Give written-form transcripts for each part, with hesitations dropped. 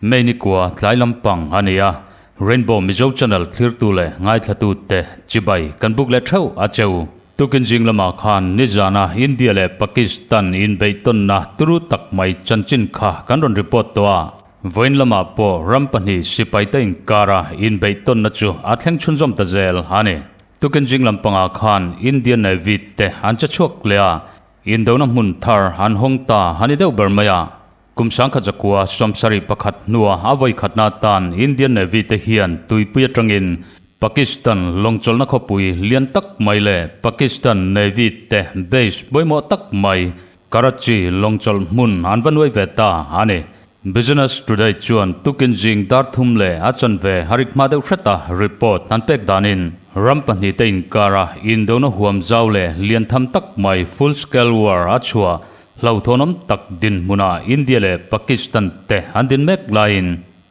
May ni kua tlai lampang a ni a, Rainbow Mizo Channel thlirtu leh ngaithlatute chibai kan buk leh theuh a cheu. Tukin zing lamah khan nizana India leh Pakistan inbeihtawnna turu tak mai chanchin kha kan rawn report tawh a. Vawiin lamah pawh ram pahnih sipaite inkara inbeihtawnna chu a thleng chhunzawm ta zel a ni. Tukin zing lampangah khan Indian Navy te an che chhuak leh a, indona hmun thar an hawng ta a ni deuh ber mai a. Kum 1971 hnua a vawi khatna atan Indian Navy te hian tuipui atangin Pakistan lawngchawlhna khawpui lian tak mai leh Pakistan Navy te base pawimawh tak mai Karachi lawngchawlh hmun an va nuai ve ta a ni. Business Today chuan tukin zing dar thum leh a chanve a rik hma deuh hret a report an pek danin ram pahnihte inkara indona huam zau leh lian tham tak mai full scale war a chhuah Hlauhthawnawm tak dinhmunah India leh Pakistan te an din mek laiin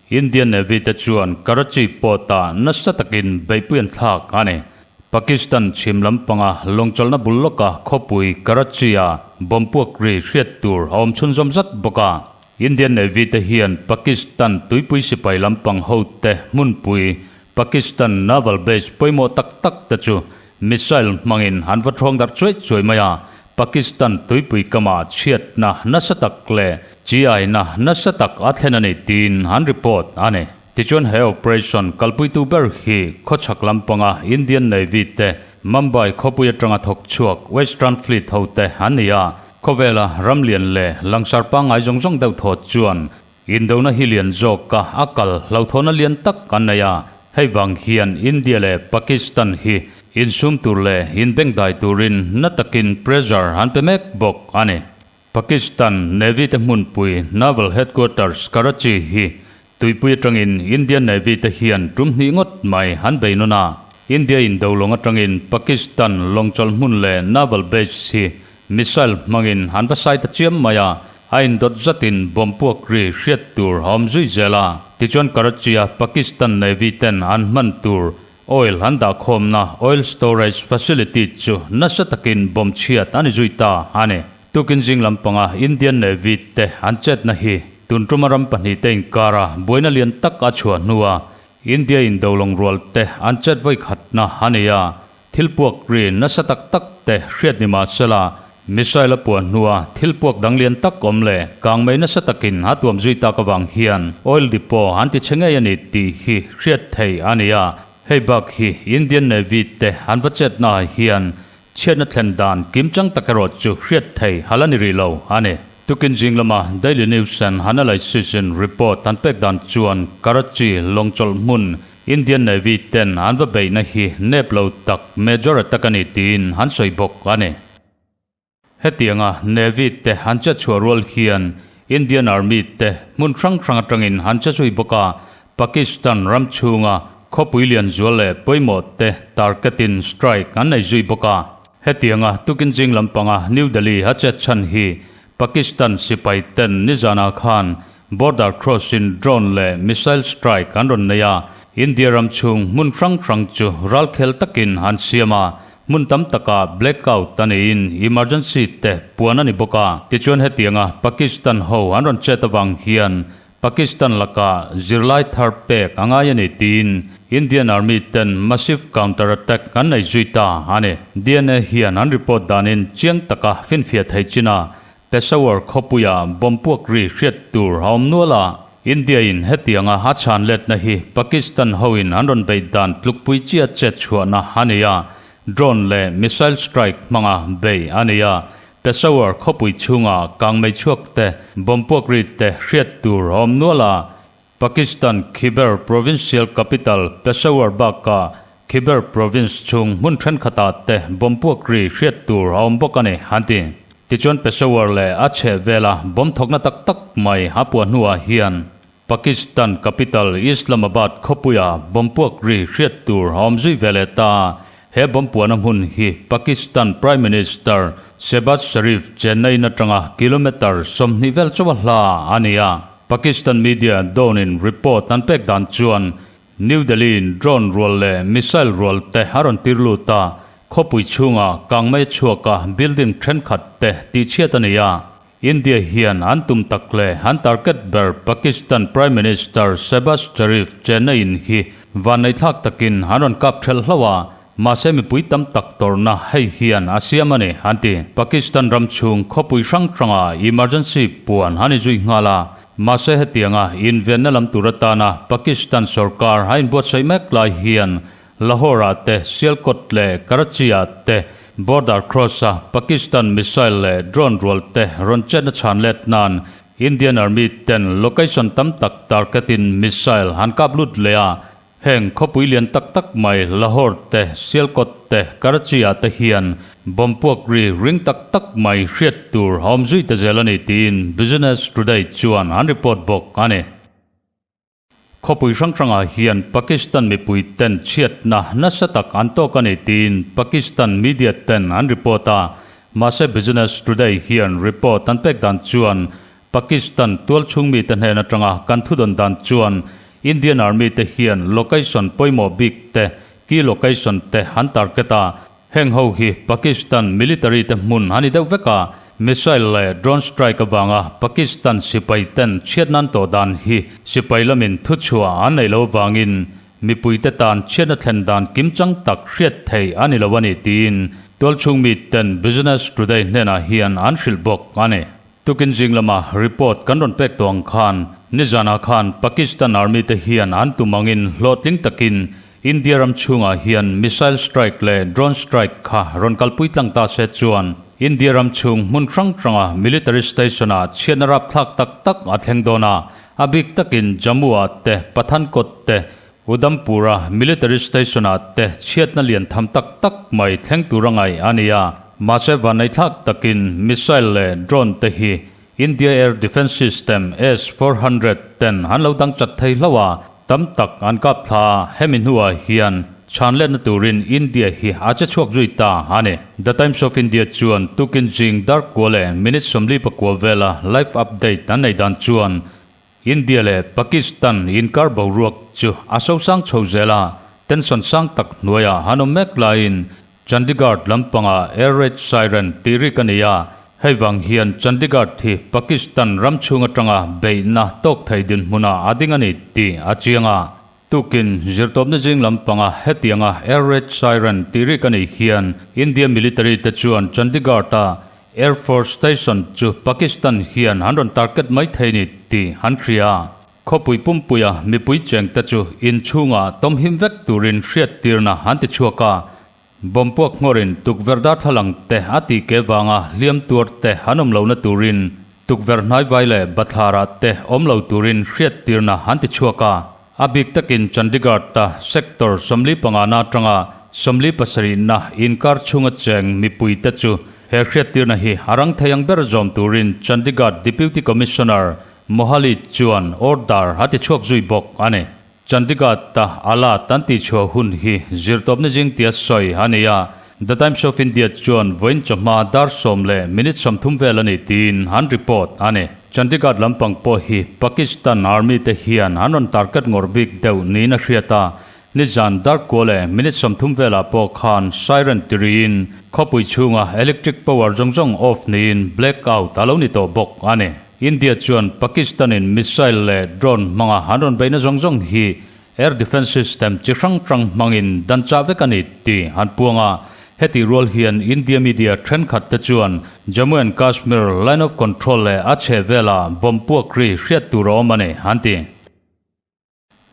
Indian Navy te chuan Karachi port-ah nasa takin beihpui an thlak a ni. Pakistan chhim lampanga lawngchawlhna bul lawka khawpui Karachi-ah bomb puak ri hriat tur a awm chhunzawm zat bawk a. Indian Navy te hian Pakistan tuipui sipai lampang hote hmunpui Pakistan Naval Base pawimawh tak tak te chu Missile hmangin an va thawng darh chuai chuai mai a, Pakistan tuipui kamah chhiatna nasa tak leh chiaina nasa tak a thlen a ni tiin an report a ni. Tichuan he operation kalpuitu ber hi khawchhak lampanga Indian Navy te Mumbai khawpui atanga thawk chhuak Western Fleet hote an ni a, khawvela ramlian leh langsar pangngai zawng zawng deuh thaw chuan Indona hi lian zawk a, a kal hlauthawna lian tak an nei a, hei vang hian India leh Pakistan hi insum tur leh inbengdai turin na takin pressure an pe mek bawk a ni. Pakistan Navy te hmunpui Naval Headquarters Karachi hi tuipui atangin Indian Navy te hian tum hnih ngawt mai an bei nawn a, India indo lawng atangin Pakistan lawngchawlh hmun leh Naval Base hi missile hmangin an va sai ta chiam mai a, A indawt zatin bomb puak ri hriat tur a awm zui zel a, tichuan Karachi-a Pakistan Navy ten an hman tur oil an dahkhawmna oil storage facility chu nasa takin bomb chhiat a ni zui ta a ni. Tukin zing lampanga Indian Navy te an chetna hi tun tuma ram pahnihte inkara buaina lian tak a chhuah hnua India indolawng rual te an chet vawi khatna a ni a, Thil puak ri nasa tak tak te hriat ni mah sela, missile a puah hnua thil puak dang lian tak awm leh kang mai nasa takin a tuam zui tak avang hian oil depot an ti chhe ngei a ni tih hi hriat thei a ni a. Hei bak hi Indian Navy te an va chetna ah hian chhiatna thlen dan kimchang tak erawh chu hriat thei hal a ni rih lo a ni. Tukin zing lama Daily News and Analysis in report an pek dan chuan Karachi lawngchawlh hmun Indian Navy ten an va beihna hi nep lo tak major attack a ni tiin an sawi bawk a ni. Hetianga Navy te an che chhuah rual hian Indian Army te hmun hrang hrang atangin an che zui bawk a, Pakistan ram chhunga khawpui lian zual leh pawimawh te target in strike an nei zui bawk a. Hetianga tukin zing lampanga New Delhi a chet chhan hi Pakistan sipai ten nizanah khan Border crossing drone leh missile strike an rawn nei a, India ram chhung hmun hrang hrang chu ralkhel takin an siam a, hmun tam takah blackout a neiin emergency te puan a ni bawk a. Tichuan hetianga Pakistan ho an rawn chet avang hian Pakistan lakah zirlai thar pek a ngai a ni tiin Indian Army ten massive counter attack an nei zui ta a ni. DNA hian an report danin chiang taka finfiah thei chin a, Peshawar khawpuia bomb puak ri hriat tur a awm nual a, India-in hetianga a chhan letna hi Pakistan hoin an rawn beih dan tlukpui chia chet chhuahna a ni a, drone leh missile strike hmanga bei a ni a, Peshawar khawpui chhunga kangmei chhuak te, bomb puak ri te hriat tur a awm nual a, Pakistan Khyber Provincial Capital Peshawar bakah Khyber Province chhung hmun thenkhatah te bomb puak ri hriat tur a awm bawk a ni, an ti. Tichuan Peshawar leh a chheh vela bomb thawkna tak tak mai a puah hnuah hian Pakistan capital Islamabad khawpuia bomb puak ri hriat tur a awm zui ve leh ta. He bomb puahna hmun hi Pakistan Prime Minister Shehbaz Sharif Chennai-in atanga kilometre 20 vel chauha hla a ni a. Pakistan media Dawn-in report an pek dan chuan New Delhi-in drone rual leh missile rual te a rawn tir lut a, khawpui chhunga kangmei chhuaka building thenkhat te tihchhiat a ni a. India hian an tum tak leh an target ber Pakistan Prime Minister Shehbaz Sharif chenna in hi vanneihthlak takin an rawn kap thelh hlauh a, mahse mipui tam tak tawrhna hei hian a siam a ni, an ti. Pakistan ram chhung khawpui hrang hranga emergency puan an inzui nghal a, mahse hetianga invenna lam tur atana Pakistan sorkar a inbuatsaih mek lai hian Lahore-ah te, Sialkot leh Karachi-ah te border cross-a Pakistan missile leh drone rual te rawn chetna chhan let nan Indian Army ten location tam tak target-in missile han kap lut leh a, heng khawpui lian tak tak mai Lahore te, Sialkot te, Karachi-ah te hian bomb puak ri ring tak tak mai hriat tur a awm zui ta zel a ni tiin Business Today chuan an report bawk a ni. Khawpui hrang hrangah hian Pakistan mipui ten chhiatna nasa tak an tawk a ni tiin Pakistan media ten an report a, mahse Business Today hian report an pek dan chuan Pakistan tualchhung mite hnen atanga kan thudawn dan chuan Indian Army te hian location pawimawh bik te, key location te an target a, Heng ho hi Pakistan military te hmun a ni deuh vek a, missile leh drone strike avanga Pakistan sipai ten chhiat nan tawh dan hi sipai lamin thuchhuah an neih lo avangin mipuite tan chhiatna thlen dan kimchang tak hriat theih a ni lo a ni tiin tualchhung mi ten Business Today hnenah hian an hrilh bawk a ni. Tukin zing lama report kan rawn pek tawh ang khan nizanah khan Pakistan Army te hian an tum angin hlawhtling takin India ram chhungah hian missile strike leh drone strike kha rawn kalpui tlang ta se chuan India ram chhung hmun hrang hranga military station-ah chhiatna rapthlak tak tak a thleng dawn a, a bik takin Jammu-ah te, Pathankot te, Udhampur-a military station-ah te chhiatna lian tham tak tak mai thleng tur a ngaih a ni a, mahse vanneithlak takin missile leh drone te hi India Air Defence System S-400 ten an lo dang chat thei hlauh a, tam tak an kap thla a, hemi hnuah hian chhan letna turin India hi a che chhuak zui ta a ni. The Times of India chuan tukin zing dar kua leh minute 44 vela live update an nei dan chuan India leh Pakistan inkar boruak chu a sosang chho zel a, tension sang tak hnuaiah han awm mek laiin Chandigarh lampangah air raid siren tih rik a ni a, hei vang hian Chandigarh hi Pakistan ram chhung atanga beihna tawk thei dinhmunah a ding a ni tih a chiang a. Tukin zirtawpna zing lampanga hetianga air raid siren tih rik a nih hian India military te chuan Chandigarh-a Air Force Station chu Pakistan hian an rawn target mai thei ni tih an hria. Khawpui pumpuia mipui chengte chu inchhungah tawmhim vek turin hriattirna an ti chhuak a, bomb puak nghawrin tukverh darthlalang te a tih ke vanga hliam tuar te an awm lohna turin tukverh hnaivai leh bathlarah te awm lo turin hriattirna an ti chhuak a. A bik takin Chandigarh-a sector 45 na atanga 47 na inkar chhunga cheng mipuite chu he hriattirna hi a rang thei ang ber zawm turin Chandigarh Deputy Commissioner Mohali chuan order a ti chhuak zui bawk a ni. Chandigarh ta ala tan tih chhuah hun hi zirtawpna zing tia sawi a ni a, The Times of India chuan vawiin chawhma dar sawm leh minute 30 vel a ni tiin an report a ni. Chandigarh lampang pawh hi Pakistan Army te hian an rawn target ngawr bik deuh niin a hriat a, Nizan dar kua leh minute 30 velah pawh khan siren ti riin khawpui chhunga electric power zawng zawng off niin black out a lo ni tawh bawk a ni. India chuan Pakistan-in missile leh drone hmanga an rawn beihna zawng zawng hi air defence system chi hrang hrang hmangin dan chah vek a ni tih an puang a. Hetih rual hian India media thenkhat te chuan Jammu and Kashmir line of control leh a chhehvelah bomb puak ri hriat tur a awm a ni an ti.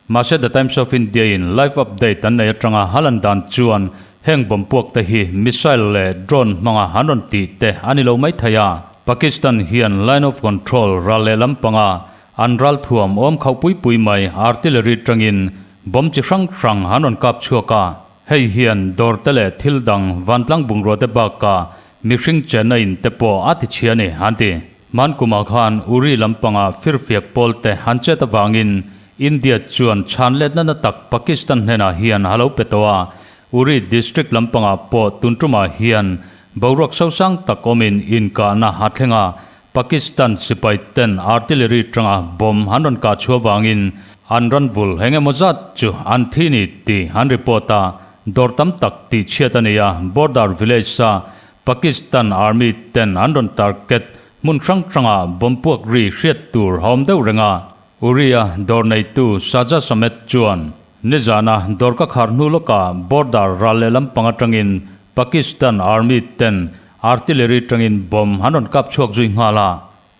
Mahse The Times of India in live update an nei atanga a lan dan chuan heng bomb puak te hi missile leh drone hmanga an rawn tih te a ni lo mai thei a. Pakistan hian line of control ral leh lampanga an ral thuam awm khauh pui pui mai artillery tangin bomb chi hrang hrang an rawn kap chhuak a. Hei hian dawr te leh thil dang vantlang bungrua te bakah mihring chenna in te pawh a ti chhia a ni an ti. Hmankumah khan Uri lampanga firfiak pawl te an chet avangin India chuan chhan letna na tak Pakistan hnenah hian a lo pe tawh a, Uri district lampangah pawh tun tumah hian boruak sosang tak awmin inkahna a thleng a, Pakistan sipai ten artillery tanga bomb an rawn kah chhuah avangin An ran vul eng emaw zat chu an thi ni tih an report a, dawr tam tak tih chhiat a ni a, border village a Pakistan Army ten an rawn target hmun hrang hrangah bomb puak ri hriat tur a awm deuh reng a. Uri-a dawr neitu Saja Samet chuan nizana dawr ka khar hnu lawkah border ral leh lampang atangin Pakistan Army ten artillery tangin bomb an rawn kap chhuak zui nghal a.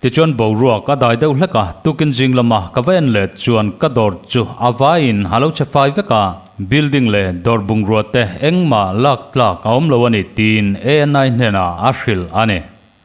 Tichuan boruak a dai deuh hlek a, tukin zing lama ka va en leh chuan ka dawr chu a vaiin a lo che fai vek a, building leh dawr bungrua te engmah lak tlak a awm lo a ni tiin ANI hnenah a hrilh a ni.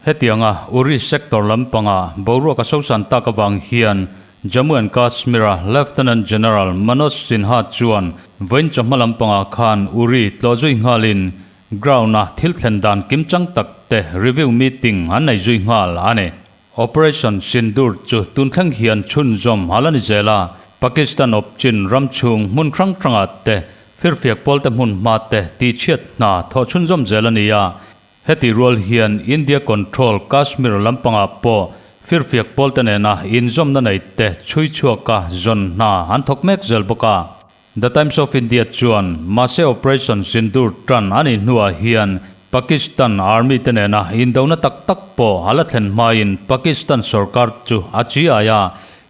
Hetianga Uri sector lampanga boruak a sosan tak avang hian Jammu and Kashmir-a Lieutenant General Manoj Sinha chuan vawiin chawhma lampangah khan Uri tlawh zui nghalin Ground-a thil thlen dan kimchang tak te review meeting an nei zui nghal a ni. Operation Sindoor chu tun thleng hian chhunzawm a la ni zel a, Pakistan awpchin ram chhung hmun hrang hrangah te firfiak pawlte hmun hma te tihchhiat hna thawh chhunzawm zel a ni a. Heti rual hian India control Kashmir lampangah pawh firfiak pawlte nena inzawmna nei te chhui chhuaka zawn hna an thawk mek zel bawk a. The Times of India chuan mahse Operation Sindoor tan a nih hnuah hian Pakistan Army te nena indona tak tak pawh a la thlen hmain Pakistan sorkar chu a chi ai a,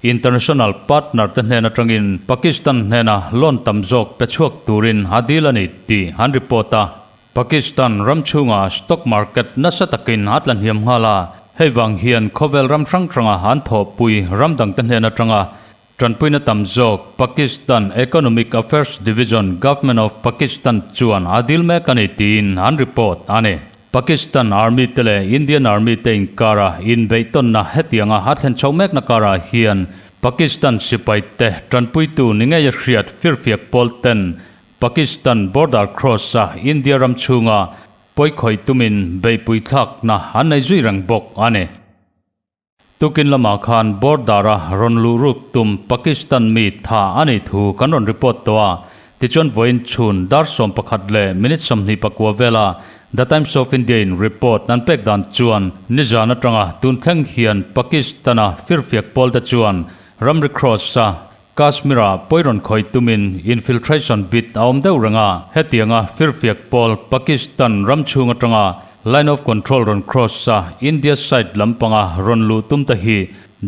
international partner te hnen atangin Pakistan hnena loan tam zawk pe chhuak turin a dil a ni tih an report a. Pakistan ram chhunga stock market nasa takin a tla hniam nghal a, hei vang hian khawvel ram hrang hranga an thawhpui ram dangte hnen atanga Tanpuina tam zawk Pakistan Economic Affairs Division, Government of Pakistan chuan a dil mek a ni tiin an report a ni. Pakistan Army te leh Indian Army te inkara inbeihtawnna hetianga a thlen chhoh mekna karah hian Pakistan sipai te tanpuitu ni ngei a hriat firfiak pawl ten Pakistan border cross a India ram chhunga pawikhawih tumin beihpui thlakna an nei zui reng bawk a ni. Tukin lamah khan border-a rawn luh ruk tum Pakistan mi tha a nih thu kan rawn report tawh a, tichuan vawiin chhun dar 11 leh minute 24 vela The Times of India-in report an pek dan chuan nizan atanga tun thleng hian Pakistan-a firfiak pawlte chuan ramri cross-a Kashmir-ah pawi rawn khawih tumin infiltration bit a awm deuh reng a, hetianga firfiak pawl Pakistan ram chhung atanga Line of Control rawn cross a India side lampanga rawn luh tum te hi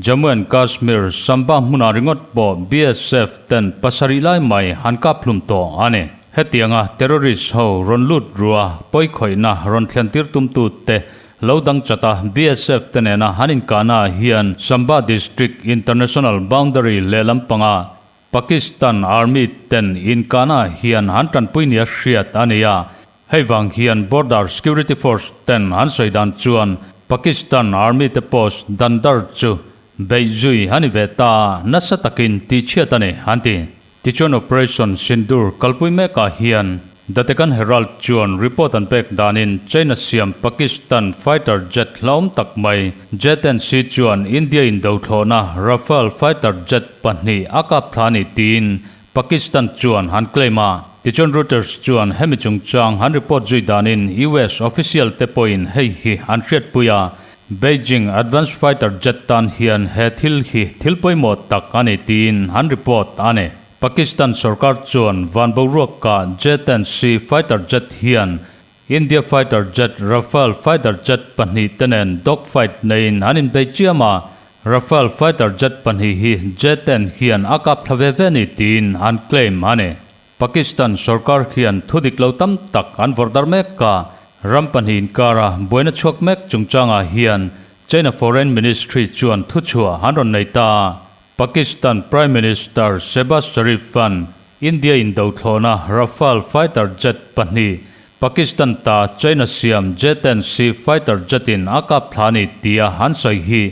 Jammu and Kashmir Samba hmunah ringawt pawh BSF ten pasarih lai mai han kap hlum tawh a ni. Hetianga terrorist ho rawn lut rua pawi khawihna rawn thlentir tumtu te Lo dang chata BSF te nena han inkahna ah hian Samba District International Boundary lehlam panga Pakistan Army ten inkahna ah hian an tanpui nia hriat a ni a. Hei vang hian Border Security Force ten an sawi dan chuan Pakistan Army te post Dandar chu beih zui a ni ve ta nasa takin tihchhiat a ni an ti. Tichuan Operation Sindoor kalpui mekah hian The Deccan Herald chuan report an pek danin China siam Pakistan fighter jet hlauhawm tak mai J-10C chuan India indothlawhna Rafale fighter jet pahnih a kap thla a ni tiin Pakistan chuan han claim a. Tichuan Reuters chuan hemi chungchang han report zui danin US official te pawhin hei hi an hriatpui a, Beijing advanced fighter jet tan hian he thil hi thil pawimawh tak a ni tiin an report a ni. Pakistan sorkar chuan van boruaka J-10C fighter jet hian India fighter jet Rafale fighter jet pahnih te nen dogfight neiin an inbei chiam a, Rafale fighter jet pahnih hi J-10 hian a kap thla ve ve ni tiin an claim a ni. Pakistan sorkar hian thu dik lo tam tak an vawrh dar mek a, ram pahnih inkara buaina chhuak mek chungchangah hian China Foreign Ministry chuan thuchhuah an rawn nei ta a. Pakistan Prime Minister Shehbaz Sharif-a'n India indothlawhna Rafale fighter jet pahnih Pakistan ta China siam J-10C fighter jet-in a kap thla a ni tia an sawi hi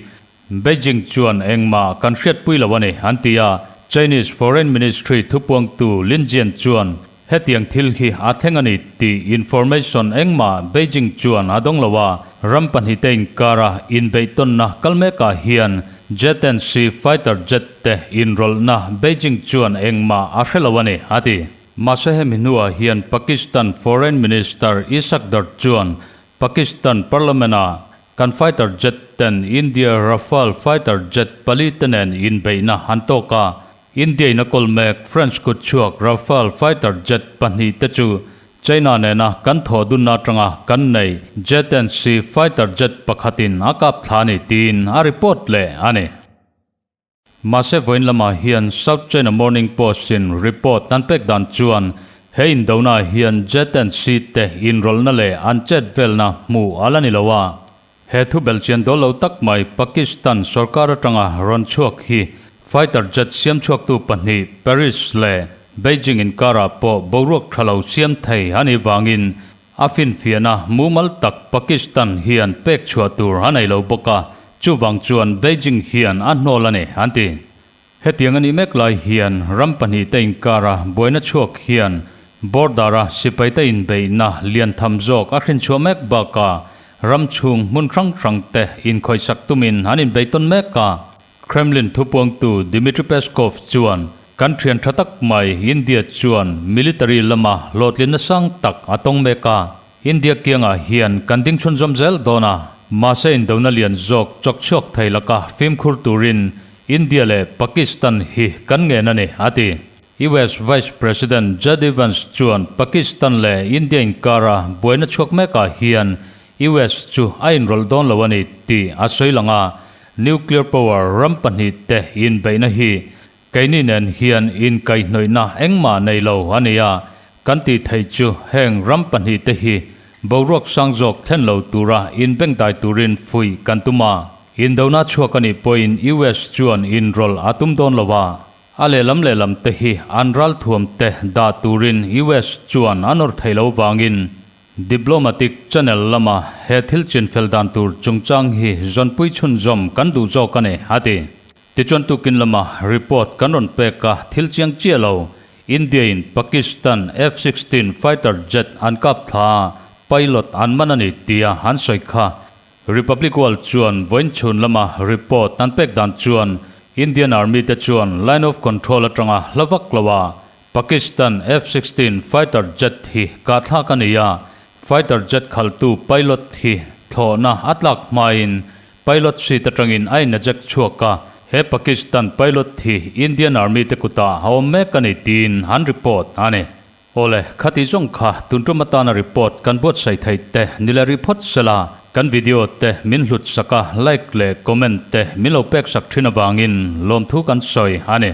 Beijing chuan engmah kan hriatpui lo a ni, an ti a. Chinese Foreign Ministry thupuangtu Lin Jian chuan hetiang thil hi a thleng a ni tih information engmah Beijing chuan a dawng lo a. Ram pahnihte inkara inbeihtawnna kal mekah hian J-10C fighter jet te inrawlhna Beijing chuan engmah a hre lo a ni, a ti. Mahse hemi hnuah hian Pakistan Foreign Minister Ishaq Dar chuan Pakistan Parliament-ah Kan fighter jet ten India Rafale fighter jet pali te nen inbeihna an tawk a. India-in a kawl mek French kutchhuak Rafale fighter jet pahnihte chu China nena kan thawh dunna atanga kan neih J-10C fighter jet pakhatin a kap thla a ni tiin a report leh a ni. Mahse vawiin lamah hian South China Morning Post-in report an pek dan chuan he indona hian J-10C te inrawlhna leh an chet velna hmuh a la ni lo a. He thu belchian dawl lo tak mai Pakistan sorkar atanga rawn chhuak hi fighter jet siam chhuaktu pahnih Paris leh Beijing inkarah pawh boruak tha lo siam thei a nih vangin A finfiahna mumal tak Pakistan hian pek chhuah tur a nei lo bawk a, chuvang chuan Beijing hian a hnawl a ni, an ti. Hetiang a nih mek lai hian ram pahnihte inkara buaina chhuak hian border-a sipaite inbeihna lian tham zawk a hrinchhuah mek bakah ram chhung hmun hrang hrangte inkhawihsak tumin an inbei tawn mek a. Kremlin thupuangtu Dmitry Peskov chuan, Kan thian tha tak mai India chuan military lama hlawhtlinna sang tak a tawng mek a, India kiangah hian kan ding chhunzawm zel dawn a, mahse indona lian zawk chawk chhuak thei laka fimkhur turin India leh Pakistan hi kan ngen a ni, a ti. US Vice President JD Vance chuan Pakistan leh India inkara buaina chhuak mekah hian US chu a inrawlh dawn lo a ni tih a sawi lang a, nuclear power ram pahnihte inbeihna hi keini nen hian inkaihhnawihna engmah nei lo a ni a, kan tih theih chu heng ram pahnihte hi boruak sang zawk thlen lo tura inbengdai turin fuih kan tum a, indona chhuak a nih pawhin US chuan inrawlh a tum dawn lo a. A lehlam lehlam te hi an ralthuam te dah turin US chuan a nawr thei lo vangin Diplomatic channel lama he thil chinfel dan tur chungchang hi zawnpui chhunzawm kan duh zawk a ni, a ti. Tichuan tukin lama report kan rawn pek a, thil chiang chiah lo. India-in Pakistan F-16 fighter jet an kap thla a, pilot an man a ni tia an sawi kha. Republic World chuan vawiin chhun lama report an pek dan chuan Indian Army te chuan Line of Control atanga hla vak lo a, Pakistan F-16 fighter jet hi kahthlak a ni a, fighter jet khaltu pilot hi thlawhna a tlak hmain pilot seat atangin a in eject chhuak a, he Pakistan pilot hi Indian Army te kutah a awm mek a ni tiin an report a ni. Awle, khati zawng kha tun tum atana report kan buatsaih theih te ni leh rih phawt sela, kan video te min hlut sak a, like leh comment te min lo pek sak thin avangin lawmthu kan sawi a ni.